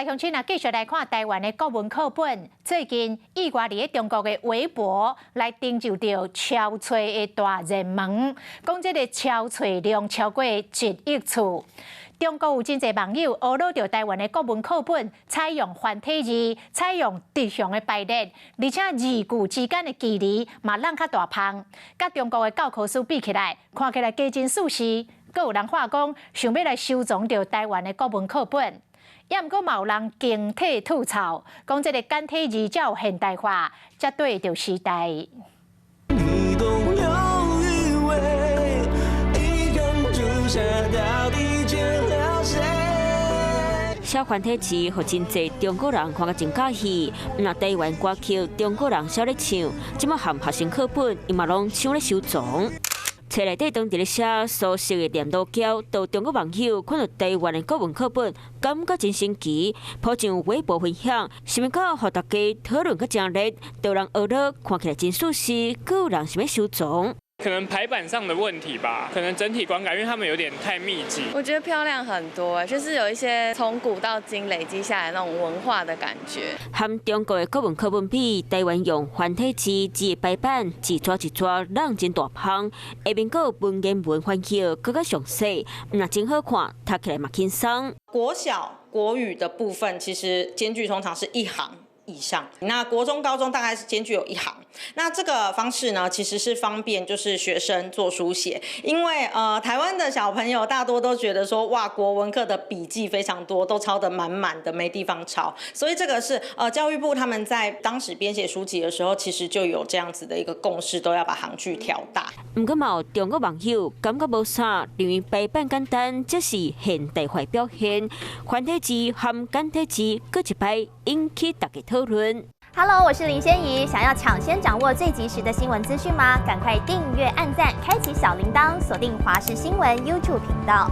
鄉親啊，繼續來看台灣的國文課本。最近意外佇咧中國的微博來登就著抄冊的大熱門，講這个抄冊量超過1億次。中國有真濟網友呵咾著台灣的國文課本採用繁體字，採用直行的排列，而且字句之間的距離嘛挵較大芳，佮中國的教科書比起來，看起來加真舒適。閣有人話講，想欲來收藏著台灣的國文課本。也毋過嘛有人警惕吐槽，講這个簡體字才有現代化，才對著時代。你懂了以為，一根朱砂到底見了誰？寫繁體字，予真濟中國人看甲真佮意。若台灣歌曲，中國人痟咧唱，這馬含學生課本，伊嘛攏搶咧收藏。冊內底當佇咧寫蘇軾的《念奴嬌》，到中國網友看到台灣的國文課本，感覺真神奇，鋪上微博分享，想欲到予大家討論閣誠熱，有人呵咾看起來真舒適，閣有人想欲收藏。可能排版上的問題吧，可能整體觀感，因為他們有點太密集。我覺得漂亮很多，就是有一些從古到今累積下來那種文化的感覺。和中國的國文課本比，台灣用繁體字，字排版，一逝一逝，挵真大芳。下面閣有文言文翻譯，閣較詳細，若真好看，讀起來嘛輕鬆。國小國語的部分，其實間距通常是一行以上，那國中、高中大概是間距有一行。那這個方式呢，其實是方便就是學生做書寫，因為台灣的小朋友大多都覺得說，哇，國文課的筆記非常多，都抄得滿滿的，沒地方抄。所以這個是教育部他們在當時編寫書籍的時候，其實就有這樣子的一個共識，都要把行距調大。毋過嘛有中國網友感覺無啥，認為排版簡單，這是現代化表現。繁體字和簡體字閣一擺引起大家討論。 Hello，我是林仙怡，想要搶先掌握最及時的新聞資訊嗎？趕快訂閱、按讚、開啟小鈴鐺，鎖定華視新聞 YouTube 頻道。